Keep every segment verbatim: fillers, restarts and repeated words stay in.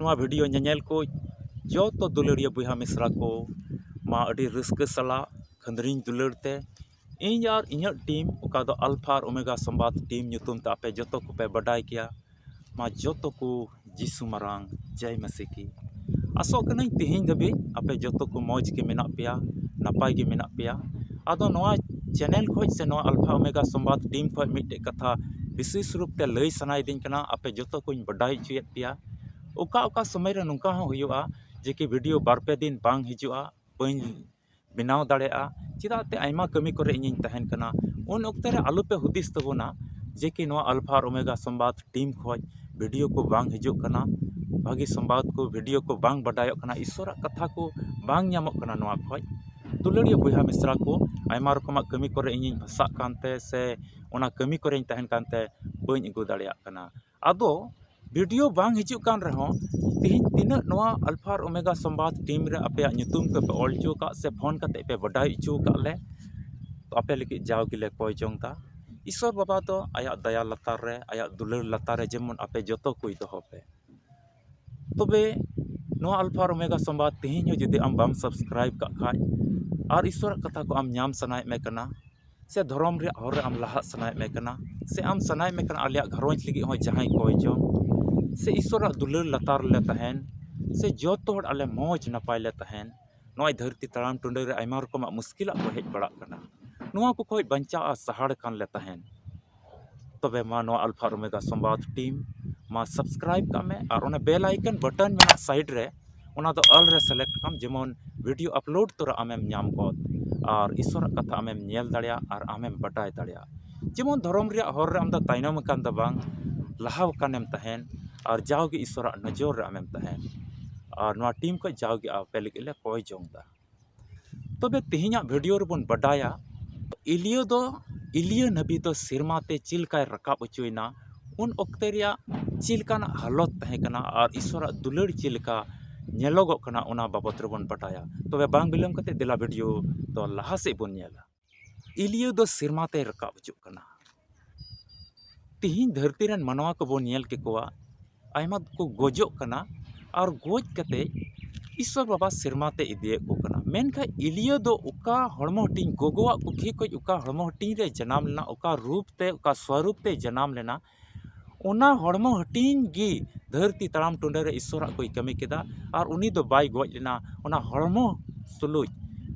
ᱱᱚᱣᱟ ᱵᱷᱤᱰᱤᱭᱳ ᱧᱮᱧᱮᱞ ᱠᱚ ᱡᱚᱛᱚ ᱫᱩᱞᱟᱹᱲᱤᱭᱟᱹ ᱵᱚᱭᱦᱟ ᱢᱤᱥᱨᱟ ᱠᱚ ᱢᱟ ᱟᱹᱰᱤ ᱨᱟᱹᱥᱠᱟᱹ ᱥᱟᱞᱟᱜ ᱠᱷᱟᱹᱱᱫᱽᱨᱤᱧ ᱫᱩᱞᱟᱹᱲ ᱛᱮ ᱤᱧ ᱟᱨ ᱤᱧᱟᱹᱜ ᱴᱤᱢ, ᱚᱠᱟ ᱫᱚ ᱟᱞᱯᱷᱟ ᱟᱨ ᱳᱢᱮᱜᱟ ᱥᱚᱢᱵᱟᱫ ᱴᱤᱢ ᱧᱩᱛᱩᱢ ᱛᱮ ᱟᱯᱮ ᱡᱚᱛᱚ ᱠᱚᱯᱮ ᱵᱟᱰᱟᱭ ᱜᱮᱭᱟ, ᱢᱟ ᱡᱚᱛᱚ ᱠᱚ ᱡᱤᱥᱩ ᱢᱟᱨᱟᱝ ᱡᱟᱭ ᱢᱟᱹᱥᱤ ᱠᱤ᱾ ᱟᱥᱚᱜ ᱠᱟᱹᱱᱟᱹᱧ ᱛᱮᱦᱮᱧ ᱫᱷᱟᱹᱵᱤᱡ ᱟᱯᱮ ᱡᱚᱛᱚ ᱠᱚ ᱢᱚᱡᱽ ᱜᱮ ᱢᱮᱱᱟᱜ ᱯᱮᱭᱟ, ᱱᱟᱯᱟᱭ ᱜᱮ ᱢᱮᱱᱟᱜ ᱯᱮᱭᱟ᱾ ᱟᱫᱚ ᱱᱚᱣᱟ ᱪᱮᱱᱮᱞ ᱠᱷᱚᱡ ᱥᱮ ᱱᱚᱣᱟ ᱟᱞᱯᱷᱟ ᱳᱢᱮᱜᱟ ᱥᱚᱢᱵᱟᱫ ᱴᱤᱢ ᱠᱷᱚᱡ ᱢᱤᱫᱴᱮᱡ ᱠᱟᱛᱷᱟ ᱵᱤᱥᱮᱥ ᱨᱩᱯ ᱛᱮ ᱞᱟᱹᱭ ᱥᱟᱱᱟᱭᱮᱫᱤᱧ ᱠᱟᱱᱟ, ᱟᱯᱮ ᱡᱚᱛᱚ ᱠᱚᱧ ᱵᱟᱰᱟᱭ ᱦᱚᱪᱚᱭᱮᱫ ᱯᱮᱭᱟ᱾ ᱚᱠᱟ ᱚᱠᱟ ᱥᱚᱢᱚᱭ ᱨᱮ ᱱᱚᱝᱠᱟ ᱦᱚᱸ ᱦᱩᱭᱩᱜᱼᱟ ᱡᱮ ᱠᱤ ᱵᱷᱤᱰᱤᱭᱳ ᱵᱟᱨ ᱯᱮ ᱫᱤᱱ ᱵᱟᱝ ᱦᱤᱡᱩᱜᱼᱟ, ᱵᱟᱹᱧ ᱵᱮᱱᱟᱣ ᱫᱟᱲᱮᱭᱟᱜᱼᱟ, ᱪᱮᱫᱟᱜ ᱛᱮ ᱟᱭᱢᱟ ᱠᱟᱹᱢᱤ ᱠᱚᱨᱮ ᱤᱧᱤᱧ ᱛᱟᱦᱮᱱ ᱠᱟᱱᱟ᱾ ᱩᱱ ᱚᱠᱛᱮ ᱨᱮ ᱟᱞᱚᱯᱮ ᱦᱩᱫᱤᱥ ᱛᱟᱵᱚᱱᱟ ᱡᱮ ᱠᱤ ᱱᱚᱣᱟ ᱟᱞᱯᱷᱟ ᱟᱨ ᱳᱢᱮᱜᱟ ᱥᱚᱢᱵᱟᱫ ᱴᱤᱢ ᱠᱷᱚᱡ ᱵᱷᱤᱰᱤᱭᱳ ᱠᱚ ᱵᱟᱝ ᱦᱤᱡᱩᱜ ᱠᱟᱱᱟ, ᱵᱷᱟᱹᱜᱤ ᱥᱚᱢᱵᱟᱫ ᱠᱚ, ᱵᱷᱤᱰᱤᱭᱳ ᱠᱚ ᱵᱟᱝ ᱵᱟᱰᱟᱭᱚᱜ ᱠᱟᱱᱟ, ᱤᱥᱚᱨᱟᱜ ᱠᱟᱛᱷᱟ ᱠᱚ ᱵᱟᱝ ᱧᱟᱢᱚᱜ ᱠᱟᱱᱟ᱾ ᱱᱚᱣᱟ ᱠᱷᱚᱡ ᱫᱩᱞᱟᱹᱲᱤᱭᱟᱹ ᱵᱚᱭᱦᱟ ᱢᱤᱥᱨᱟ ᱠᱚ, ᱟᱭᱢᱟ ᱨᱚᱠᱚᱢᱟᱜ ᱠᱟᱹᱢᱤ ᱠᱚᱨᱮ ᱤᱧᱤᱧ ᱯᱷᱟᱸᱥᱟᱜ ᱠᱟᱱᱛᱮ ᱥᱮ ᱚᱱᱟ ᱠᱟᱹᱢᱤ ᱠᱚᱨᱮᱧ ᱛᱟᱦᱮᱱ ᱠᱟᱱᱛᱮ ᱵᱟᱹᱧ ᱟᱹᱜᱩ ᱫᱟᱲᱮᱭᱟᱜ ᱠᱟᱱᱟ᱾ ᱟᱫᱚ ᱵᱷᱤᱰᱤᱭᱳ ᱵᱟᱝ ᱦᱤᱡᱩᱜ ᱠᱟᱱ ᱨᱮᱦᱚᱸ, ᱛᱤᱦᱤᱧ ᱛᱤᱱᱟᱹᱜ ᱱᱚᱣᱟ ᱟᱞᱯᱷᱟ ᱟᱨ ᱳᱢᱮᱜᱟ ᱥᱚᱢᱵᱟᱫ ᱴᱤᱢ ᱨᱮ ᱟᱯᱮᱭᱟᱜ ᱧᱩᱛᱩᱢ ᱠᱚᱯᱮ ᱚᱞ ᱦᱚᱪᱚ ᱟᱠᱟᱫ ᱥᱮ ᱯᱷᱳᱱ ᱠᱟᱛᱮ ᱯᱮ ᱵᱟᱰᱟᱭ ᱦᱚᱪᱚ ᱟᱠᱟᱫ ᱞᱮ, ᱛᱚ ᱟᱯᱮ ᱞᱟᱹᱜᱤᱫ ᱡᱟᱣ ᱜᱮᱞᱮ ᱠᱚᱭ ᱡᱚᱝ ᱮᱫᱟ᱾ ᱤᱥᱚᱨ ᱵᱟᱵᱟ ᱫᱚ ᱟᱭᱟᱜ ᱫᱟᱭᱟ ᱞᱟᱛᱟᱨ ᱨᱮ, ᱟᱭᱟᱜ ᱫᱩᱞᱟᱹᱲ ᱞᱟᱛᱟᱨ ᱨᱮ ᱡᱮᱢᱚᱱ ᱟᱯᱮ ᱡᱚᱛᱚ ᱠᱚᱭ ᱫᱚᱦᱚ ᱯᱮ᱾ ᱛᱚᱵᱮ ᱱᱚᱣᱟ ᱟᱞᱯᱷᱟ ᱟᱨ ᱳᱢᱮᱜᱟ ᱥᱚᱢᱵᱟᱫ ᱛᱤᱦᱤᱧ ᱦᱚᱸ ᱡᱩᱫᱤ ᱟᱢ ᱵᱟᱢ ᱥᱟᱵᱥᱠᱨᱟᱭᱤᱵ ᱠᱟᱜ ᱠᱷᱟᱡ ᱟᱨ ᱤᱥᱚᱨᱟᱜ ᱠᱟᱛᱷᱟ ᱠᱚ ᱟᱢ ᱧᱟᱢ ᱥᱟᱱᱟᱭᱮᱫ ᱢᱮ ᱠᱟᱱᱟ, ᱥᱮ ᱫᱷᱚᱨᱚᱢ ᱨᱮᱭᱟᱜ ᱦᱚᱨ ᱨᱮ ᱟᱢ ᱞᱟᱦᱟᱜ ᱥᱟᱱᱟᱭᱮᱫ ᱢᱮ ᱠᱟᱱᱟ, ᱥᱮ ᱟᱢ ᱥᱟᱱᱟᱭᱮᱫ ᱢᱮ ᱠᱟᱱᱟ ᱟᱞᱮᱭᱟᱜ ᱜᱷᱟᱨᱚᱸᱡᱽ ᱞᱟᱹᱜᱤᱫ ᱦᱚᱸ ᱡᱟᱦᱟᱸᱭ ᱠᱚᱭ ᱪᱚᱝ, ᱥᱮ ᱤᱥᱚᱨᱟᱜ ᱫᱩᱞᱟᱹᱲ ᱞᱟᱛᱟᱨ ᱨᱮᱞᱮ ᱛᱟᱦᱮᱱ, ᱥᱮ ᱡᱚᱛᱚ ᱦᱚᱲ ᱟᱞᱮ ᱢᱚᱡᱽ ᱱᱟᱯᱟᱭ ᱞᱮ ᱛᱟᱦᱮᱱ, ᱱᱚᱜᱼᱚᱭ ᱫᱷᱟᱹᱨᱛᱤ ᱛᱟᱲᱟᱢ ᱴᱩᱰᱟᱹ ᱨᱮ ᱟᱭᱢᱟ ᱨᱚᱠᱚᱢᱟᱜ ᱢᱩᱥᱠᱤᱞᱟᱜ ᱠᱚ ᱦᱮᱡ ᱵᱟᱲᱟᱜ ᱠᱟᱱᱟ, ᱱᱚᱣᱟ ᱠᱚ ᱠᱷᱚᱡ ᱵᱟᱧᱪᱟᱣ ᱟᱨ ᱥᱟᱦᱟᱲ ᱠᱟᱱ ᱞᱮ ᱛᱟᱦᱮᱱ, ᱛᱚᱵᱮ ᱢᱟ ᱱᱚᱣᱟ ᱟᱞᱯᱷᱟ ᱟᱨ ᱳᱢᱮᱜᱟ ᱥᱚᱢᱵᱟᱫ ᱴᱤᱢ ᱢᱟ ᱥᱟᱵᱥᱠᱨᱟᱭᱤᱵ ᱠᱟᱜ ᱢᱮ ᱟᱨ ᱚᱱᱟ ᱵᱮᱞ ᱟᱭᱠᱚᱱ ᱵᱟᱴᱚᱱ ᱢᱮᱱᱟᱜ ᱥᱟᱭᱤᱰ ᱨᱮ, ᱚᱱᱟ ᱫᱚ ᱚᱞ ᱨᱮ ᱥᱤᱞᱮᱠᱴ ᱠᱟᱜ ᱢᱮ, ᱡᱮᱢᱚᱱ ᱵᱷᱤᱰᱤᱭᱳ ᱟᱯᱞᱳᱰ ᱛᱚᱨᱟ ᱟᱢᱮᱢ ᱧᱟᱢ ᱜᱚᱫ ᱟᱨ ᱤᱥᱚᱨᱟᱜ ᱠᱟᱛᱷᱟ ᱟᱢᱮᱢ ᱧᱮᱞ ᱫᱟᱲᱮᱭᱟᱜ ᱟᱨ ᱟᱢᱮᱢ ᱵᱟᱰᱟᱭ ᱫᱟᱲᱮᱭᱟᱜ᱾ ᱡᱮᱢᱚᱱ ᱫᱷᱚᱨᱚᱢ ᱨᱮᱭᱟᱜ ᱦᱚᱨ ᱨᱮ ᱟᱢ ᱫᱚ ᱛᱟᱭᱱᱚᱢ ᱟᱠᱟᱱ ᱫᱚ ᱵᱟᱝ, ᱞᱟᱦᱟ ᱟᱠᱟᱱᱮᱢ ᱛᱟᱦᱮᱱ ᱟᱨ ᱡᱟᱣᱜᱮ ᱤᱥᱚᱨᱟᱜ ᱱᱚᱡᱚᱨ ᱨᱮ ᱟᱢᱮᱢ ᱛᱟᱦᱮᱱ᱾ ᱟᱨ ᱱᱚᱣᱟ ᱴᱤᱢ ᱠᱷᱚᱡ ᱡᱟᱣᱜᱮ ᱟᱯᱮ ᱞᱟᱹᱜᱤᱫ ᱞᱮ ᱠᱚᱭ ᱡᱚᱝ ᱮᱫᱟ᱾ ᱛᱚᱵᱮ ᱛᱮᱦᱮᱧᱟᱜ ᱵᱷᱤᱰᱤᱭᱳ ᱨᱮᱵᱚᱱ ᱵᱟᱰᱟᱭᱟ ᱮᱞᱤᱭᱳ ᱫᱚ, ᱮᱞᱤᱭᱳ ᱱᱟᱵᱤ ᱫᱚ ᱥᱮᱨᱢᱟ ᱛᱮ ᱪᱮᱫ ᱞᱮᱠᱟᱭ ᱨᱟᱠᱟᱵ ᱦᱚᱪᱚᱭᱮᱱᱟ, ᱩᱱ ᱚᱠᱛᱮ ᱨᱮᱭᱟᱜ ᱪᱮᱫ ᱞᱮᱠᱟᱱᱟᱜ ᱦᱟᱞᱚᱛ ᱛᱟᱦᱮᱸ ᱠᱟᱱᱟ ᱟᱨ ᱤᱥᱚᱨᱟᱜ ᱫᱩᱞᱟᱹᱲ ᱪᱮᱫ ᱞᱮᱠᱟ ᱧᱮᱞᱚᱜᱚᱜ ᱠᱟᱱᱟ, ᱚᱱᱟ ᱵᱟᱵᱚᱛ ᱨᱮᱵᱚᱱ ᱵᱟᱰᱟᱭᱟ᱾ ᱛᱚᱵᱮ ᱵᱟᱝ ᱵᱤᱞᱚᱢ ᱠᱟᱛᱮ ᱫᱮᱞᱟ ᱵᱷᱤᱰᱤᱭᱳ ᱫᱚ ᱞᱟᱦᱟ ᱥᱮᱫ ᱵᱚᱱ ᱧᱮᱞᱟ᱾ ᱮᱞᱤᱭᱳ ᱫᱚ ᱥᱮᱨᱢᱟ ᱛᱮᱭ ᱨᱟᱠᱟᱵ ᱦᱤᱡᱩᱜ ᱠᱟᱱᱟ᱾ ᱛᱤᱦᱤᱧ ᱫᱷᱟᱹᱨᱛᱤ ᱨᱮᱱ ᱢᱟᱱᱣᱟ ᱠᱚᱵᱚᱱ ᱧᱮᱞ ᱠᱮᱠᱚᱣᱟ, ᱟᱭᱢᱟ ᱠᱚ ᱜᱚᱡᱚᱜ ᱠᱟᱱᱟ, ᱟᱨ ᱜᱚᱡ ᱠᱟᱛᱮ ᱤᱥᱥᱚᱨ ᱵᱟᱵᱟ ᱥᱮᱨᱢᱟ ᱛᱮ ᱤᱫᱤᱭᱮᱫ ᱠᱚ ᱠᱟᱱᱟ᱾ ᱢᱮᱱᱠᱷᱟᱱ ᱮᱞᱤᱭᱟᱹ ᱫᱚ ᱚᱠᱟ ᱦᱚᱲᱢᱚ ᱦᱟᱹᱴᱤᱧ, ᱜᱚᱜᱚᱣᱟᱜ ᱠᱩᱠᱷᱤ ᱠᱷᱚᱱ ᱚᱠᱟ ᱦᱚᱲᱢᱚ ᱦᱟᱹᱴᱤᱧ ᱨᱮ ᱡᱟᱱᱟᱢ ᱞᱮᱱᱟ, ᱚᱠᱟ ᱨᱩᱯ ᱛᱮ, ᱚᱠᱟ ᱥᱣᱟᱨᱩᱯ ᱛᱮ ᱡᱟᱱᱟᱢ ᱞᱮᱱᱟ, ᱚᱱᱟ ᱦᱚᱲᱢᱚ ᱦᱟᱹᱴᱤᱧ ᱜᱮ ᱫᱷᱟᱹᱨᱛᱤ ᱛᱟᱲᱟᱢ ᱴᱩᱰᱟᱹ ᱨᱮ ᱤᱥᱥᱚᱨᱟᱜ ᱠᱚᱭ ᱠᱟᱹᱢᱤ ᱠᱮᱫᱟ᱾ ᱟᱨ ᱩᱱᱤ ᱫᱚ ᱵᱟᱭ ᱜᱚᱡ ᱞᱮᱱᱟ, ᱚᱱᱟ ᱦᱚᱲᱢᱚ ᱛᱩᱞᱩᱡ,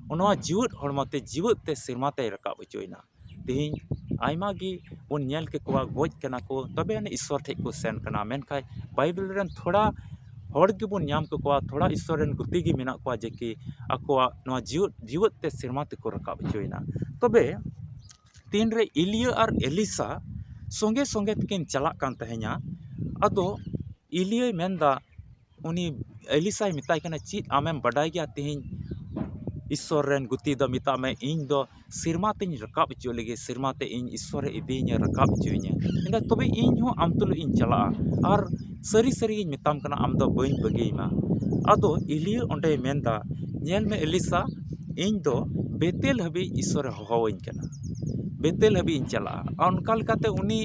ᱚᱱᱟ ᱡᱤᱣᱮᱫ ᱦᱚᱲᱢᱚ ᱛᱮ, ᱡᱤᱣᱮᱫ ᱛᱮ ᱥᱮᱨᱢᱟ ᱛᱮᱭ ᱨᱟᱠᱟᱵ ᱦᱚᱪᱚᱭᱮᱱᱟ᱾ ᱛᱮᱦᱮᱧ ᱟᱭᱢᱟ ᱜᱮ ᱵᱚᱱ ᱧᱮᱞ ᱠᱮᱠᱚᱣᱟ, ᱜᱚᱡ ᱠᱟᱱᱟ ᱠᱚ, ᱛᱚᱵᱮ ᱟᱹᱱᱤᱡ ᱤᱥᱥᱚᱨ ᱴᱷᱮᱡ ᱠᱚ ᱥᱮᱱ ᱠᱟᱱᱟ᱾ ᱢᱮᱱᱠᱷᱟᱱ ᱵᱟᱭᱵᱮᱞ ᱨᱮᱱ ᱛᱷᱚᱲᱟ ᱦᱚᱲ ᱜᱮᱵᱚᱱ ᱧᱟᱢ ᱠᱮᱠᱚᱣᱟ, ᱛᱷᱚᱲᱟ ᱤᱥᱥᱚᱨ ᱨᱮᱱ ᱜᱩᱛᱤ ᱜᱮ ᱢᱮᱱᱟᱜ ᱠᱚᱣᱟ, ᱡᱮ ᱠᱤ ᱟᱠᱚᱣᱟᱜ ᱱᱚᱣᱟ ᱡᱤᱣᱮᱫ, ᱡᱤᱣᱮᱫ ᱛᱮ ᱥᱮᱨᱢᱟ ᱛᱮᱠᱚ ᱨᱟᱠᱟᱵ ᱦᱚᱪᱚᱭᱮᱱᱟ᱾ ᱛᱚᱵᱮ ᱛᱤᱱᱨᱮ ᱮᱞᱤᱭᱟᱹ ᱟᱨ ᱮᱞᱤᱥᱟ ᱥᱚᱸᱜᱮ ᱥᱚᱸᱜᱮ ᱛᱮᱠᱤᱱ ᱪᱟᱞᱟᱜ ᱠᱟᱱ ᱛᱟᱦᱮᱸᱧᱟ, ᱟᱫᱚ ᱮᱞᱤᱭᱟᱹᱭ ᱢᱮᱱᱫᱟ, ᱩᱱᱤ ᱮᱞᱤᱥᱟᱭ ᱢᱮᱛᱟᱭ ᱠᱟᱱᱟ, "ᱪᱮᱫ ᱟᱢᱮᱢ ᱵᱟᱰᱟᱭ ᱜᱮᱭᱟ ᱛᱮᱦᱮᱧ ᱤᱥᱥᱚᱨ ᱨᱮᱱ ᱜᱩᱛᱤ ᱫᱚ? ᱢᱮᱛᱟᱜ ᱢᱮ, ᱤᱧ ᱫᱚ ᱥᱮᱨᱢᱟ ᱛᱮᱧ ᱨᱟᱠᱟᱵ ᱦᱚᱪᱚ ᱞᱟᱹᱜᱤᱫ, ᱥᱮᱨᱢᱟ ᱛᱮ ᱤᱧ ᱤᱥᱥᱚᱨᱮ ᱤᱫᱤᱭᱤᱧᱟ, ᱨᱟᱠᱟᱵ ᱦᱚᱪᱚᱭᱤᱧᱟ᱾ ᱢᱮᱱᱫᱟ, ᱛᱚᱵᱮ ᱤᱧ ᱦᱚᱸ ᱟᱢ ᱛᱩᱞᱩᱡ ᱤᱧ ᱪᱟᱞᱟᱜᱼᱟ, ᱟᱨ ᱥᱟᱹᱨᱤ ᱥᱟᱹᱨᱤ ᱜᱤᱧ ᱢᱮᱛᱟᱢ ᱠᱟᱱᱟ, ᱟᱢ ᱫᱚ ᱵᱟᱹᱧ ᱵᱟᱹᱜᱤᱭᱟᱢᱟ᱾" ᱟᱫᱚ ᱮᱞᱤᱭᱟᱹ ᱚᱸᱰᱮᱭ ᱢᱮᱱᱫᱟ, "ᱧᱮᱞ ᱢᱮ ᱮᱞᱤᱥᱟ, ᱤᱧ ᱫᱚ ᱵᱮᱛᱮᱞ ᱦᱟᱹᱵᱤᱡ ᱤᱥᱥᱚᱨᱮ ᱦᱚᱦᱚᱣᱟᱹᱧ ᱠᱟᱱᱟ, ᱵᱮᱛᱮᱞ ᱦᱟᱹᱵᱤᱡ ᱤᱧ ᱪᱟᱞᱟᱜᱼᱟ᱾" ᱟᱨ ᱚᱱᱠᱟ ᱞᱮᱠᱟᱛᱮ ᱩᱱᱤ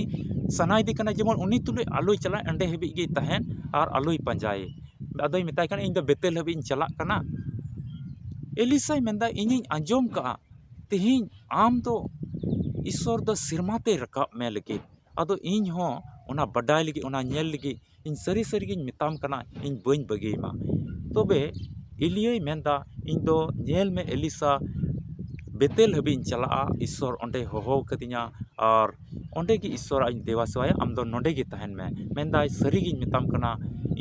ᱥᱟᱱᱟᱭᱮᱫᱮ ᱠᱟᱱᱟ, ᱡᱮᱢᱚᱱ ᱩᱱᱤ ᱛᱩᱞᱩᱡ ᱟᱞᱚᱭ ᱪᱟᱞᱟᱜ, ᱚᱸᱰᱮ ᱦᱟᱹᱵᱤᱡ ᱜᱮᱭ ᱛᱟᱦᱮᱱ ᱟᱨ ᱟᱞᱚᱭ ᱯᱟᱸᱡᱟᱭᱮ᱾ ᱟᱫᱚᱭ ᱢᱮᱛᱟᱭ ᱠᱟᱱᱟ, "ᱤᱧ ᱫᱚ ᱵᱮᱛᱮᱞ ᱦᱟᱹᱵᱤᱡ ᱤᱧ ᱪᱟᱞᱟᱜ ᱠᱟᱱᱟ᱾" ᱮᱞᱤᱥᱟᱭ ᱢᱮᱱᱫᱟ, "ᱤᱧᱤᱧ ᱟᱸᱡᱚᱢ ᱠᱟᱜᱼᱟ, ᱛᱮᱦᱮᱧ ᱟᱢ ᱫᱚ ᱤᱥᱥᱚᱨ ᱫᱚ ᱥᱮᱨᱢᱟ ᱛᱮᱭ ᱨᱟᱠᱟᱵ ᱢᱮ ᱞᱟᱹᱜᱤᱫ᱾ ᱟᱫᱚ ᱤᱧ ᱦᱚᱸ ᱚᱱᱟ ᱵᱟᱰᱟᱭ ᱞᱟᱹᱜᱤᱫ, ᱚᱱᱟ ᱧᱮᱞ ᱞᱟᱹᱜᱤᱫ, ᱤᱧ ᱥᱟᱹᱨᱤ ᱥᱟᱹᱨᱤ ᱜᱤᱧ ᱢᱮᱛᱟᱢ ᱠᱟᱱᱟ, ᱤᱧ ᱵᱟᱹᱧ ᱵᱟᱹᱜᱤᱭᱟᱢᱟ᱾" ᱛᱚᱵᱮ ᱮᱞᱤᱭᱟᱹᱭ ᱢᱮᱱᱫᱟ, "ᱤᱧ ᱫᱚ ᱧᱮᱞ ᱢᱮ ᱮᱞᱤᱥᱟ, ᱵᱮᱛᱮᱞ ᱦᱟᱹᱵᱤᱡ ᱤᱧ ᱪᱟᱞᱟᱜᱼᱟ, ᱤᱥᱥᱚᱨ ᱚᱸᱰᱮᱭ ᱦᱚᱦᱚ ᱠᱟᱹᱫᱤᱧᱟ, ᱟᱨ ᱚᱸᱰᱮ ᱜᱮ ᱤᱥᱥᱚᱨᱟᱜ ᱤᱧ ᱫᱮᱵᱟ ᱥᱮᱵᱟᱭᱟ, ᱟᱢ ᱫᱚ ᱱᱚᱸᱰᱮ ᱜᱮ ᱛᱟᱦᱮᱱ ᱢᱮ᱾" ᱢᱮᱱᱫᱟᱭ, "ᱥᱟᱹᱨᱤ ᱜᱤᱧ ᱢᱮᱛᱟᱢ ᱠᱟᱱᱟ,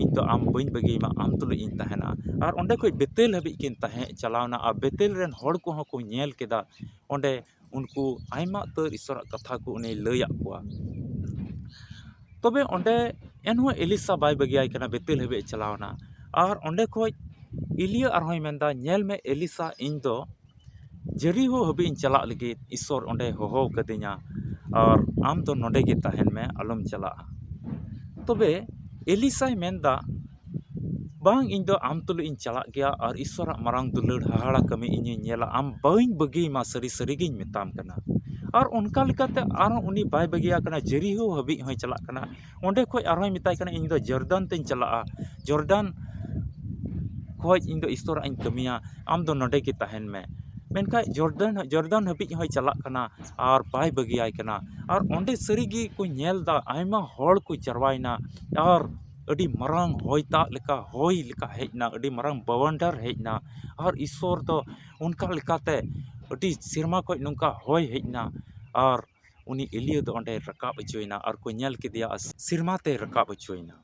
ᱤᱧ ᱫᱚ ᱟᱢ ᱵᱟᱹᱧ ᱵᱟᱹᱜᱤᱭᱟᱢᱟ, ᱟᱢ ᱛᱩᱞᱩᱡ ᱤᱧ ᱛᱟᱦᱮᱱᱟ᱾" ᱟᱨ ᱚᱸᱰᱮ ᱠᱷᱚᱡ ᱵᱮᱛᱮᱞ ᱦᱟᱹᱵᱤᱡ ᱠᱤᱱ ᱛᱟᱦᱮᱸ ᱪᱟᱞᱟᱣᱱᱟ, ᱟᱨ ᱵᱮᱛᱮᱞ ᱨᱮᱱ ᱦᱚᱲ ᱠᱚᱦᱚᱸ ᱠᱚ ᱧᱮᱞ ᱠᱮᱫᱟ, ᱚᱸᱰᱮ ᱩᱱᱠᱩ ᱟᱭᱢᱟ ᱩᱛᱟᱹᱨ ᱤᱥᱥᱚᱨᱟᱜ ᱠᱟᱛᱷᱟ ᱠᱚ ᱩᱱᱤᱭ ᱞᱟᱹᱭᱟᱫ ᱠᱚᱣᱟ᱾ ᱛᱚᱵᱮ ᱚᱸᱰᱮ ᱮᱱᱦᱚᱸ ᱮᱞᱤᱥᱟ ᱵᱟᱭ ᱵᱟᱹᱜᱤᱭᱟᱭ ᱠᱟᱱᱟ, ᱵᱮᱛᱮᱞ ᱦᱟᱹᱵᱤᱡ ᱮ ᱪᱟᱞᱟᱣᱱᱟ᱾ ᱟᱨ ᱚᱸᱰᱮ ᱠᱷᱚᱡ ᱮᱞᱤᱭᱟᱹ ᱟᱨᱦᱚᱸᱭ ᱢᱮᱱᱫᱟ, "ᱧᱮᱞ ᱢᱮ ᱮᱞᱤᱥᱟ, ᱤᱧ ᱫᱚ ᱡᱮᱨᱤᱦᱳ ᱦᱟᱹᱵᱤᱡ ᱤᱧ ᱪᱟᱞᱟᱜ ᱞᱟᱹᱜᱤᱫ, ᱤᱥᱥᱚᱨ ᱚᱸᱰᱮ ᱦᱚᱦᱚ ᱠᱟᱹᱫᱤᱧᱟ, ᱟᱨ ᱟᱢ ᱫᱚ ᱱᱚᱰᱮ ᱜᱮ ᱛᱟᱦᱮᱱ ᱢᱮ, ᱟᱞᱚᱢ ᱪᱟᱞᱟᱜᱼᱟ᱾" ᱛᱚᱵᱮ ᱮᱞᱤᱥᱟᱭ ᱢᱮᱱᱫᱟ, "ᱵᱟᱝ, ᱤᱧ ᱫᱚ ᱟᱢ ᱛᱩᱞᱩᱡ ᱤᱧ ᱪᱟᱞᱟᱜ ᱜᱮᱭᱟ, ᱟᱨ ᱤᱥᱥᱚᱨᱟᱜ ᱢᱟᱨᱟᱝ ᱫᱩᱞᱟᱹᱲ ᱦᱟᱦᱟᱲᱟ ᱠᱟᱹᱢᱤ ᱤᱧᱤᱧ ᱧᱮᱞᱟ, ᱟᱢ ᱵᱟᱹᱧ ᱵᱟᱹᱜᱤᱭᱟᱢᱟ, ᱥᱟᱹᱨᱤ ᱥᱟᱹᱨᱤ ᱜᱤᱧ ᱢᱮᱛᱟᱢ ᱠᱟᱱᱟ᱾" ᱟᱨ ᱚᱱᱠᱟ ᱞᱮᱠᱟᱛᱮ ᱟᱨᱦᱚᱸ ᱩᱱᱤ ᱵᱟᱭ ᱵᱟᱹᱜᱤᱭᱟ ᱠᱟᱱᱟ, ᱡᱮᱨᱤᱦᱳ ᱦᱟᱹᱵᱤᱡ ᱦᱚᱸᱭ ᱪᱟᱞᱟᱜ ᱠᱟᱱᱟ᱾ ᱚᱸᱰᱮ ᱠᱷᱚᱱ ᱟᱨᱦᱚᱸᱭ ᱢᱮᱛᱟᱭ ᱠᱟᱱᱟ, "ᱤᱧ ᱫᱚ ᱡᱚᱨᱫᱟᱱ ᱛᱮᱧ ᱪᱟᱞᱟᱜᱼᱟ, ᱡᱚᱨᱫᱟᱱ ᱠᱷᱚᱱ ᱤᱧ ᱫᱚ ᱤᱥᱚᱨᱟᱜ ᱤᱧ ᱠᱟᱹᱢᱤᱭᱟ, ᱟᱢ ᱫᱚ ᱱᱚᱰᱮ ᱜᱮ ᱛᱟᱦᱮᱱ ᱢᱮ᱾" ᱢᱮᱱᱠᱷᱟᱱ ᱡᱚᱨᱫᱟᱱ, ᱡᱚᱨᱫᱟᱱ ᱦᱟᱹᱵᱤᱡ ᱦᱚᱸᱭ ᱪᱟᱞᱟᱜ ᱠᱟᱱᱟ ᱟᱨ ᱵᱟᱭ ᱵᱟᱹᱜᱤᱭᱟᱭ ᱠᱟᱱᱟ᱾ ᱟᱨ ᱚᱸᱰᱮ ᱥᱟᱹᱨᱤᱜᱮ ᱠᱚ ᱧᱮᱞ ᱮᱫᱟ, ᱟᱭᱢᱟ ᱦᱚᱲ ᱠᱚ ᱡᱟᱨᱣᱟᱭᱮᱱᱟ ᱟᱨ ᱟᱹᱰᱤ ᱢᱟᱨᱟᱝ ᱦᱚᱭ ᱫᱟᱜ ᱞᱮᱠᱟ, ᱦᱚᱭ ᱞᱮᱠᱟ ᱦᱮᱡ ᱮᱱᱟ, ᱟᱹᱰᱤ ᱢᱟᱨᱟᱝ ᱵᱟᱣᱟᱱᱰᱟᱨ ᱦᱮᱡ ᱮᱱᱟ᱾ ᱟᱨ ᱤᱥᱚᱨ ᱫᱚ ᱚᱱᱠᱟ ᱞᱮᱠᱟᱛᱮ ᱟᱹᱰᱤ ᱥᱮᱨᱢᱟ ᱠᱷᱚᱱ ᱱᱚᱝᱠᱟ ᱦᱚᱭ ᱦᱮᱡ ᱮᱱᱟ ᱟᱨ ᱩᱱᱤ ᱮᱞᱤᱭᱟᱹ ᱫᱚ ᱚᱸᱰᱮ ᱨᱟᱠᱟᱵ ᱦᱚᱪᱚᱭᱮᱱᱟ ᱟᱨ ᱠᱚ ᱧᱮᱞ ᱠᱮᱫᱮᱭᱟ ᱟᱨ ᱥᱮᱨᱢᱟ ᱛᱮᱭ ᱨᱟᱠᱟᱵ ᱦᱚᱪᱚᱭᱮᱱᱟ᱾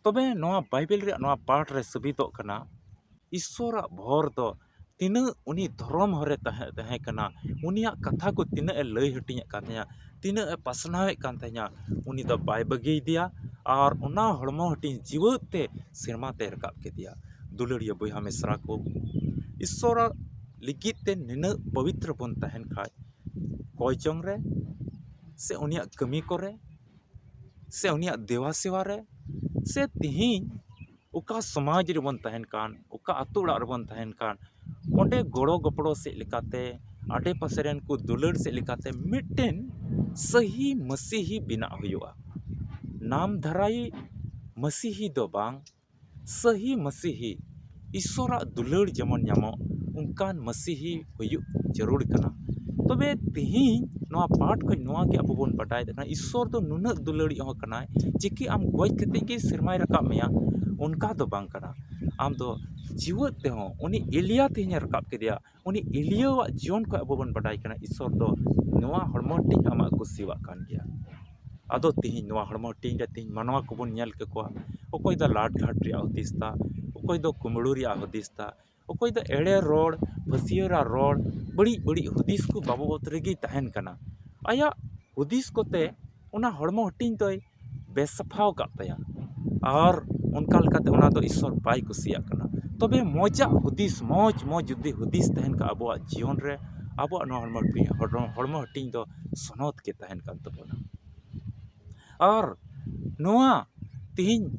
ᱛᱚᱵᱮ ᱱᱚᱣᱟ ᱵᱟᱭᱵᱮᱞ ᱨᱮᱭᱟᱜ ᱱᱚᱣᱟ ᱯᱟᱴ ᱨᱮ ᱥᱟᱹᱵᱤᱫᱚᱜ ᱠᱟᱱᱟ, ᱤᱥᱚᱨᱟᱜ ᱵᱷᱚᱨ ᱫᱚ ᱛᱤᱱᱟᱹᱜ ᱩᱱᱤ ᱫᱷᱚᱨᱚᱢ ᱦᱚᱨᱮ ᱛᱟᱦᱮᱸ, ᱛᱟᱦᱮᱸ ᱠᱟᱱᱟ, ᱩᱱᱤᱭᱟᱜ ᱠᱟᱛᱷᱟ ᱠᱚ ᱛᱤᱱᱟᱹᱜ ᱮ ᱞᱟᱹᱭ ᱦᱟᱹᱴᱤᱧᱮᱫ ᱠᱟᱱ ᱛᱟᱦᱮᱸᱱᱟ, ᱛᱤᱱᱟᱹᱜ ᱮ ᱯᱟᱥᱱᱟᱣᱮᱫ ᱠᱟᱱ ᱛᱟᱦᱮᱸᱱᱟ, ᱩᱱᱤ ᱫᱚ ᱵᱟᱭ ᱵᱟᱹᱜᱤᱭᱮᱫᱮᱭᱟ᱾ ᱟᱨ ᱚᱱᱟ ᱦᱚᱲᱢᱚ ᱦᱟᱹᱴᱤᱧ ᱡᱤᱣᱮᱫ ᱛᱮ ᱥᱮᱨᱢᱟ ᱛᱮ ᱨᱟᱠᱟᱵ ᱠᱮᱫᱮᱭᱟ᱾ ᱫᱩᱞᱟᱹᱲᱤᱭᱟᱹ ᱵᱚᱭᱦᱟ ᱢᱤᱥᱨᱟ ᱠᱚ, ᱤᱥᱚᱨᱟᱜ ᱞᱟᱹᱜᱤᱫ ᱛᱮ ᱱᱤᱱᱟᱹᱜ ᱯᱚᱵᱤᱛᱨᱚ ᱵᱚᱱ ᱛᱟᱦᱮᱱ ᱠᱷᱟᱡ, ᱠᱚᱭ ᱡᱚᱝ ᱨᱮ ᱥᱮ ᱩᱱᱤᱭᱟᱜ ᱠᱟᱹᱢᱤ ᱠᱚᱨᱮ ᱥᱮ ᱩᱱᱤᱭᱟᱜ ᱫᱮᱣᱟ ᱥᱮᱣᱟ ᱨᱮ ᱥᱮ ᱛᱤᱦᱤᱧ ᱚᱠᱟ ᱥᱚᱢᱟᱡᱽ ᱨᱮᱵᱚᱱ ᱛᱟᱦᱮᱱ ᱠᱟᱱ, ᱚᱠᱟ ᱟᱹᱛᱩ ᱚᱲᱟᱜ ᱨᱮᱵᱚᱱ ᱛᱟᱦᱮᱱ ᱠᱟᱱ, ᱚᱸᱰᱮ ᱜᱚᱲᱚ ᱜᱚᱯᱚᱲᱚ ᱥᱮᱫ ᱞᱮᱠᱟᱛᱮ, ᱟᱰᱮ ᱯᱟᱥᱮ ᱨᱮᱱ ᱠᱚ ᱫᱩᱞᱟᱹᱲ ᱥᱮᱫ ᱞᱮᱠᱟᱛᱮ ᱢᱤᱫᱴᱮᱱ ᱥᱟᱹᱦᱤ ᱢᱟᱹᱥᱤᱦᱤ ᱵᱮᱱᱟᱜ ᱦᱩᱭᱩᱜᱼᱟ᱾ ᱱᱟᱢ ᱫᱷᱟᱨᱟᱭᱤ ᱢᱟᱹᱥᱤᱦᱤ ᱫᱚ ᱵᱟᱝ, ᱥᱟᱹᱦᱤ ᱢᱟᱹᱥᱤᱦᱤ, ᱤᱥᱚᱨᱟᱜ ᱫᱩᱞᱟᱹᱲ ᱡᱮᱢᱚᱱ ᱧᱟᱢᱚᱜ, ᱚᱱᱠᱟᱱ ᱢᱟᱹᱥᱤᱦᱤ ᱦᱩᱭᱩᱜ ᱡᱟᱹᱨᱩᱲ ᱠᱟᱱᱟ᱾ ᱛᱚᱵᱮ ᱛᱤᱦᱤᱧ ᱱᱚᱣᱟ ᱯᱟᱴ ᱠᱷᱚᱱ ᱱᱚᱣᱟ ᱜᱮ ᱟᱵᱚ ᱵᱚᱱ ᱵᱟᱰᱟᱭ ᱫᱟᱲᱮᱭᱟᱜ ᱠᱟᱱᱟ, ᱤᱥᱚᱨ ᱫᱚ ᱱᱩᱱᱟᱹᱜ ᱫᱩᱞᱟᱹᱲᱤᱡ ᱦᱚᱸ ᱠᱟᱱᱟᱭ ᱡᱮ ᱠᱤ ᱟᱢ ᱜᱚᱡ ᱠᱟᱛᱮ ᱜᱮ ᱥᱮᱨᱢᱟᱭ ᱨᱟᱠᱟᱵ ᱢᱮᱭᱟ, ᱚᱱᱠᱟ ᱫᱚ ᱵᱟᱝ ᱠᱟᱱᱟ᱾ ᱟᱢ ᱫᱚ ᱡᱤᱣᱮᱫ ᱛᱮᱦᱚᱸ ᱩᱱᱤ ᱮᱞᱤᱭᱟ ᱛᱮᱦᱮᱧᱮ ᱨᱟᱠᱟᱵ ᱠᱮᱫᱮᱭᱟ᱾ ᱩᱱᱤ ᱮᱞᱤᱭᱟᱹᱣᱟᱜ ᱡᱤᱭᱚᱱ ᱠᱷᱚᱱ ᱟᱵᱚ ᱵᱚᱱ ᱵᱟᱰᱟᱭ ᱠᱟᱱᱟ, ᱤᱥᱚᱨ ᱫᱚ ᱱᱚᱣᱟ ᱦᱚᱲᱢᱚ ᱦᱟᱹᱴᱤᱧ ᱟᱢᱟᱜ ᱠᱩᱥᱤᱣᱟᱜ ᱠᱟᱱ ᱜᱮᱭᱟ᱾ ᱟᱫᱚ ᱛᱤᱦᱤᱧ ᱱᱚᱣᱟ ᱦᱚᱲᱢᱚ ᱦᱟᱹᱴᱤᱧ ᱨᱮ ᱛᱤᱦᱤᱧ ᱢᱟᱱᱣᱟ ᱠᱚᱵᱚᱱ ᱧᱮᱞ ᱠᱟᱠᱚᱣᱟ, ᱚᱠᱚᱭ ᱫᱚ ᱞᱟᱴ ᱜᱷᱟᱴ ᱨᱮᱭᱟᱜ ᱦᱩᱫᱤᱥ ᱛᱟ, ᱚᱠᱚᱭ ᱫᱚ ᱠᱩᱢᱵᱽᱲᱩ ᱨᱮᱭᱟᱜ ᱦᱩᱫᱤᱥ ᱛᱟ, ᱚᱠᱚᱭ ᱫᱚ ᱮᱲᱮ ᱨᱚᱲ, ᱯᱷᱟᱹᱥᱭᱟᱹᱨᱟ ᱨᱚᱲ, ᱵᱟᱹᱲᱤᱡ ᱵᱟᱹᱲᱤᱡ ᱦᱩᱫᱤᱥ ᱠᱚ ᱵᱟᱵᱚᱫ ᱨᱮᱜᱮᱭ ᱛᱟᱦᱮᱱ ᱠᱟᱱᱟ᱾ ᱟᱭᱟᱜ ᱦᱩᱫᱤᱥ ᱠᱚᱛᱮ ᱚᱱᱟ ᱦᱚᱲᱢᱚ ᱦᱟᱹᱴᱤᱧ ᱫᱚᱭ ᱵᱮᱥᱟᱯᱷᱟᱣ ᱠᱟᱜ ᱛᱟᱭᱟ᱾ ᱟᱨ ᱚᱱᱠᱟ ᱞᱮᱠᱟᱛᱮ ᱚᱱᱟ ᱫᱚ ᱤᱥᱚᱨ ᱵᱟᱭ ᱠᱩᱥᱤᱭᱟᱜ ᱠᱟᱱᱟ᱾ ᱛᱚᱵᱮ ᱢᱚᱡᱟᱜ ᱦᱩᱫᱤᱥ, ᱢᱚᱡᱽ, ᱢᱚᱡᱽ ᱡᱩᱫᱤ ᱦᱩᱫᱤᱥ ᱛᱟᱦᱮᱱ ᱠᱷᱟᱱ ᱟᱵᱚᱣᱟᱜ ᱡᱤᱭᱚᱱ ᱨᱮ, ᱟᱵᱚᱣᱟᱜ ᱱᱚᱣᱟ ᱦᱚᱲᱢᱚ ᱦᱟᱹᱴᱤᱧ, ᱦᱚᱲᱢᱚ, ᱦᱚᱲᱢᱚ ᱦᱟᱹᱴᱤᱧ ᱫᱚ ᱥᱚᱱᱚᱛ ᱜᱮ ᱛᱟᱦᱮᱱ ᱠᱟᱱ ᱛᱟᱵᱚᱱᱟ᱾ ᱟᱨ ᱱᱚᱣᱟ ᱛᱤᱦᱤᱧ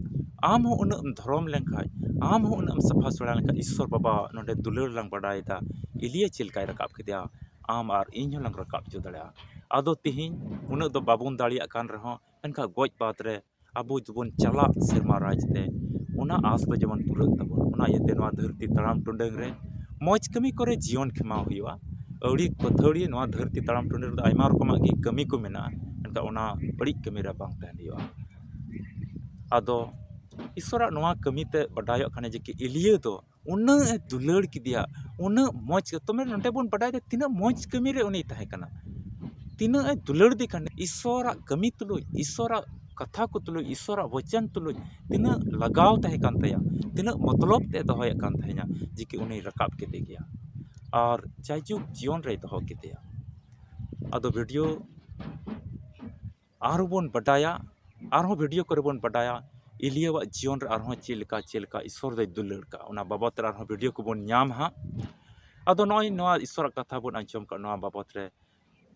ᱟᱢ ᱦᱚᱸ ᱩᱱᱟᱹᱜ ᱮᱢ ᱫᱷᱚᱨᱚᱢ ᱞᱮᱱᱠᱷᱟᱡ, ᱟᱢ ᱦᱚᱸ ᱩᱱᱟᱹᱜ ᱮᱢ ᱥᱟᱯᱷᱟ ᱥᱩᱲᱟ ᱞᱮᱱᱠᱷᱟᱡ, ᱤᱥᱚᱨ ᱵᱟᱵᱟ ᱱᱚᱰᱮ ᱫᱩᱞᱟᱹᱲ ᱞᱟᱝ ᱵᱟᱰᱟᱭᱮᱫᱟ, ᱮᱞᱤᱭᱟ ᱪᱮᱫ ᱞᱮᱠᱟᱭ ᱨᱟᱠᱟᱵ ᱠᱮᱫᱮᱭᱟ, ᱟᱢ ᱟᱨ ᱤᱧ ᱦᱚᱸᱞᱟᱝ ᱨᱟᱠᱟᱵ ᱦᱚᱪᱚ ᱫᱟᱲᱮᱭᱟᱜᱼᱟ᱾ ᱟᱫᱚ ᱛᱤᱦᱤᱧ ᱩᱱᱟᱹᱜ ᱫᱚ ᱵᱟᱵᱚᱱ ᱫᱟᱲᱮᱭᱟᱜ ᱠᱟᱱ ᱨᱮᱦᱚᱸ, ᱢᱮᱱᱠᱷᱟᱱ ᱜᱚᱡ ᱵᱟᱫᱽ ᱨᱮ ᱟᱵᱚ ᱫᱚᱵᱚᱱ ᱪᱟᱞᱟᱜ ᱥᱮᱨᱢᱟ ᱨᱟᱡᱽ ᱛᱮ, ᱚᱱᱟ ᱟᱸᱥ ᱫᱚ ᱡᱮᱢᱚᱱ ᱯᱩᱨᱟᱹᱜ ᱛᱟᱵᱚᱱ᱾ ᱚᱱᱟ ᱤᱭᱟᱹᱛᱮ ᱱᱚᱣᱟ ᱫᱷᱟᱹᱨᱛᱤ ᱛᱟᱲᱟᱢ ᱴᱩᱰᱟᱹᱝ ᱨᱮ ᱢᱚᱡᱽ ᱠᱟᱹᱢᱤ ᱠᱚᱨᱮ ᱡᱤᱭᱚᱱ ᱠᱷᱮᱢᱟᱣ ᱦᱩᱭᱩᱜᱼᱟ᱾ ᱟᱹᱣᱲᱤ ᱯᱟᱹᱛᱷᱟᱹᱣᱲᱤ ᱱᱚᱣᱟ ᱫᱷᱟᱹᱨᱛᱤ ᱛᱟᱲᱟᱢ ᱴᱩᱰᱟᱹᱝ ᱨᱮᱫᱚ ᱟᱭᱢᱟ ᱨᱚᱠᱚᱢᱟᱜ ᱜᱮ ᱠᱟᱹᱢᱤ ᱠᱚ ᱢᱮᱱᱟᱜᱼᱟ, ᱢᱮᱱᱠᱷᱟᱱ ᱚᱱᱟ ᱵᱟᱹᱲᱤᱡ ᱠᱟᱹᱢᱤ ᱨᱮ ᱵᱟᱝ ᱛᱟᱦᱮᱱ ᱦᱩᱭᱩᱜᱼᱟ᱾ ᱟᱫᱚ ᱤᱥᱚᱨᱟᱜ ᱱᱚᱣᱟ ᱠᱟᱹᱢᱤ ᱛᱮ ᱵᱟᱰᱟᱭᱚᱜ ᱠᱟᱱᱟ ᱡᱮ ᱠᱤ ᱮᱞᱤᱭᱟᱹ ᱫᱚ ᱩᱱᱟᱹᱜ ᱮ ᱫᱩᱞᱟᱹᱲ ᱠᱮᱫᱮᱭᱟ, ᱩᱱᱟᱹᱜ ᱢᱚᱡᱽ, ᱛᱚᱵᱮ ᱱᱚᱰᱮ ᱵᱚᱱ ᱵᱟᱰᱟᱭ ᱫᱟ ᱛᱤᱱᱟᱹᱜ ᱢᱚᱡᱽ ᱠᱟᱹᱢᱤ ᱨᱮ ᱩᱱᱤ ᱛᱟᱦᱮᱸ ᱠᱟᱱᱟ, ᱛᱤᱱᱟᱹᱜ ᱮ ᱫᱩᱞᱟᱹᱲ ᱫᱮ ᱠᱟᱱ, ᱤᱥᱚᱨᱟᱜ ᱠᱟᱹᱢᱤ ᱛᱩᱞᱩᱡ, ᱤᱥᱚᱨᱟᱜ ᱠᱟᱛᱷᱟ ᱠᱚ ᱛᱩᱞᱩᱡ, ᱤᱥᱚᱨᱟᱜ ᱵᱚᱪᱚᱱ ᱛᱩᱞᱩᱡ ᱛᱤᱱᱟᱹᱜ ᱞᱟᱜᱟᱣ ᱛᱟᱦᱮᱸ ᱠᱟᱱ ᱛᱟᱭᱟ, ᱛᱤᱱᱟᱹᱜ ᱢᱚᱛᱞᱚᱵ ᱛᱮ ᱫᱚᱦᱚᱭᱮᱫ ᱠᱟᱱ ᱛᱟᱦᱮᱸᱱᱟ, ᱡᱮ ᱠᱤ ᱩᱱᱤ ᱨᱟᱠᱟᱵ ᱠᱮᱫᱮ ᱜᱮᱭᱟ ᱟᱨ ᱡᱟᱭᱡᱩᱜᱽ ᱡᱤᱭᱚᱱ ᱨᱮᱭ ᱫᱚᱦᱚ ᱠᱮᱫᱮᱭᱟ᱾ ᱟᱫᱚ ᱵᱷᱤᱰᱤᱭᱳ ᱟᱨᱦᱚᱸ ᱵᱚᱱ ᱵᱟᱰᱟᱭᱟ, ᱟᱨᱦᱚᱸ ᱵᱷᱤᱰᱤᱭᱳ ᱠᱚᱨᱮ ᱵᱚᱱ ᱵᱟᱰᱟᱭᱟ ᱮᱞᱤᱭᱟᱹᱣᱟᱜ ᱡᱤᱭᱚᱱ ᱨᱮ ᱟᱨᱦᱚᱸ ᱪᱮᱫ ᱞᱮᱠᱟ, ᱪᱮᱫ ᱞᱮᱠᱟ ᱤᱥᱚᱨ ᱫᱚᱭ ᱫᱩᱞᱟᱹᱲ ᱠᱟᱜᱼᱟ, ᱚᱱᱟ ᱵᱟᱵᱚᱛ ᱨᱮ ᱟᱨᱦᱚᱸ ᱵᱷᱤᱰᱤᱭᱳ ᱠᱚᱵᱚᱱ ᱧᱟᱢ ᱦᱟᱸᱜ᱾ ᱟᱫᱚ ᱱᱚᱜᱼᱚᱭ ᱱᱚᱣᱟ ᱤᱥᱚᱨᱟᱜ ᱠᱟᱛᱷᱟ ᱵᱚᱱ ᱟᱸᱡᱚᱢ ᱠᱟᱜᱼᱟ, ᱱᱚᱣᱟ ᱵᱟᱵᱚᱛ ᱨᱮ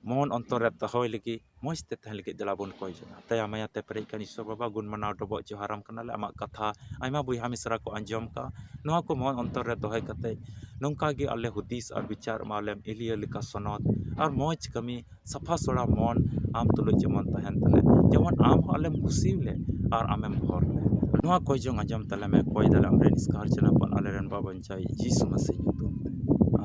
ᱢᱚᱱ ᱚᱱᱛᱚᱨ ᱨᱮ ᱫᱚᱦᱚᱭ ᱞᱟᱹᱜᱤᱫ, ᱢᱚᱡᱽ ᱛᱮ ᱛᱟᱦᱮᱸ ᱞᱟᱹᱜᱤᱫ ᱫᱮᱞᱟ ᱵᱚᱱ ᱠᱚᱭ ᱡᱚᱝᱟ᱾ ᱫᱟᱭᱟ ᱢᱟᱭᱟ ᱛᱮ ᱯᱮᱨᱮᱡ ᱠᱟᱱ ᱤᱥᱚᱨ ᱵᱟᱵᱟ, ᱜᱩᱱ ᱢᱟᱱᱟᱣ ᱰᱚᱵᱚᱜ ᱡᱚᱦᱟᱨᱟᱢ ᱠᱟᱱᱟᱞᱮ᱾ ᱟᱢᱟᱜ ᱠᱟᱛᱷᱟ ᱟᱭᱢᱟ ᱵᱚᱭᱦᱟ ᱢᱤᱥᱨᱟ ᱠᱚ ᱟᱸᱡᱚᱢ ᱠᱟᱜᱼᱟ, ᱱᱚᱣᱟ ᱠᱚ ᱢᱚᱱ ᱚᱱᱛᱚᱨ ᱨᱮ ᱫᱚᱦᱚᱭ ᱠᱟᱛᱮ ᱱᱚᱝᱠᱟ ᱜᱮ ᱟᱞᱮ ᱦᱩᱫᱤᱥ ᱟᱨ ᱵᱤᱪᱟᱨ ᱮᱢᱟ ᱞᱮᱢ, ᱮᱞᱤᱭᱟᱹ ᱞᱮᱠᱟ ᱥᱚᱱᱚᱛ ᱟᱨ ᱢᱚᱡᱽ ᱠᱟᱹᱢᱤ, ᱥᱟᱯᱷᱟ ᱥᱚᱲᱟ ᱢᱚᱱ ᱟᱢ ᱛᱩᱞᱩᱡ ᱡᱮᱢᱚᱱ ᱛᱟᱦᱮᱱ ᱛᱟᱞᱮ, ᱡᱮᱢᱚᱱ ᱟᱢ ᱦᱚᱸ ᱟᱞᱮᱢ ᱠᱩᱥᱤ ᱞᱮ ᱟᱨ ᱟᱢᱮᱢ ᱦᱚᱨ ᱞᱮ᱾ ᱱᱚᱣᱟ ᱠᱚᱭ ᱡᱚᱝ ᱟᱸᱡᱚᱢ ᱛᱟᱞᱮ ᱢᱮ, ᱠᱚᱭ ᱫᱟᱞᱮ ᱟᱢᱨᱮᱱ ᱤᱥᱠᱟᱨ ᱪᱮᱱᱟᱯᱟᱞ ᱟᱞᱮᱨᱮᱱ ᱵᱟᱵᱚᱱ ᱪᱟᱹᱭ ᱡᱤᱥᱩ ᱢᱟᱹᱥᱤ ᱧᱩᱛᱩᱢ ᱛᱮ᱾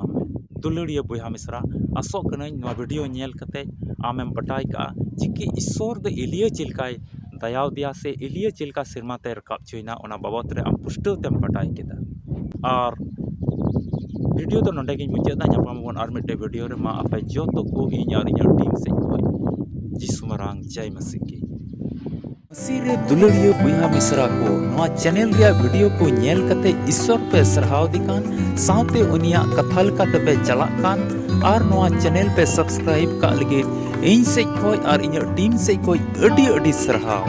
ᱟᱢᱮᱱ᱾ ᱫᱩᱞᱟᱹᱲᱤᱭᱟᱹ ᱵᱚᱭᱦᱟ ᱢᱤᱥᱨᱟ, ᱟᱥᱚᱜ ᱠᱟᱹᱱᱟᱹᱧ ᱱᱚᱣᱟ ᱵᱷᱤᱰᱤᱭᱳ ᱧᱮᱞ ᱠᱟᱛᱮ ᱟᱢᱮᱢ ᱵᱟᱰᱟᱭ ᱠᱟᱜᱼᱟ ᱡᱮ ᱠᱤ ᱤᱥᱚᱨ ᱫᱚ ᱮᱞᱤᱭᱟᱹ ᱪᱮᱫ ᱞᱮᱠᱟᱭ ᱫᱟᱭᱟᱣ ᱫᱮᱭᱟ ᱥᱮ ᱮᱞᱤᱭᱟᱹ ᱪᱮᱫ ᱞᱮᱠᱟ ᱥᱮᱨᱢᱟ ᱛᱮ ᱨᱟᱠᱟᱵ ᱦᱚᱪᱚᱭᱮᱱᱟ, ᱚᱱᱟ ᱵᱟᱵᱚᱛ ᱨᱮ ᱟᱢ ᱯᱩᱥᱴᱟᱹᱣ ᱛᱮᱢ ᱵᱟᱰᱟᱭ ᱠᱮᱫᱟ᱾ ᱟᱨ ᱵᱷᱤᱰᱤᱭᱳ ᱫᱚ ᱱᱚᱰᱮ ᱜᱤᱧ ᱢᱩᱪᱟᱹᱫ ᱮᱫᱟ᱾ ᱧᱟᱯᱟᱢ ᱟᱵᱚᱱ ᱟᱨ ᱢᱤᱫᱴᱮᱡ ᱵᱷᱤᱰᱤᱭᱳ ᱨᱮ᱾ ᱢᱟ ᱟᱯᱮ ᱡᱚᱛᱚ ᱠᱚ ᱤᱧ ᱟᱨ ᱤᱧᱟᱹᱜ ᱴᱤᱢ ᱥᱮᱫ ᱠᱷᱚᱱ ᱡᱤᱥᱩ ᱢᱟᱨᱟᱝ ᱡᱟᱭ ᱢᱟᱹᱥᱤ ᱠᱤ᱾ ᱢᱟᱹᱥᱤ ᱨᱮ ᱫᱩᱞᱟᱹᱲᱤᱭᱟᱹ ᱵᱚᱭᱦᱟ ᱢᱤᱥᱨᱟ ᱠᱚ, ᱱᱚᱣᱟ ᱪᱮᱱᱮᱞ ᱨᱮᱭᱟᱜ ᱵᱷᱤᱰᱤᱭᱳ ᱠᱚ ᱧᱮᱞ ᱠᱟᱛᱮ ᱤᱥᱥᱚᱨ ᱯᱮ ᱥᱟᱨᱦᱟᱣ ᱫᱮ ᱠᱟᱱ, ᱥᱟᱶᱛᱮ ᱩᱱᱤᱭᱟᱜ ᱠᱟᱛᱷᱟ ᱞᱮᱠᱟ ᱛᱮᱯᱮ ᱪᱟᱞᱟᱜ ᱠᱟᱱ, ᱟᱨ ᱱᱚᱣᱟ ᱪᱮᱱᱮᱞ ᱯᱮ ᱥᱟᱵᱥᱠᱨᱟᱭᱤᱵ ᱠᱟᱜ ᱞᱟᱹᱜᱤᱫ ᱤᱧ ᱥᱮᱫ ᱠᱷᱚᱱ ᱟᱨ ᱤᱧᱟᱹᱜ ᱴᱤᱢ ᱥᱮᱫ ᱠᱷᱚᱱ ᱟᱹᱰᱤ ᱟᱹᱰᱤ ᱥᱟᱨᱦᱟᱣ᱾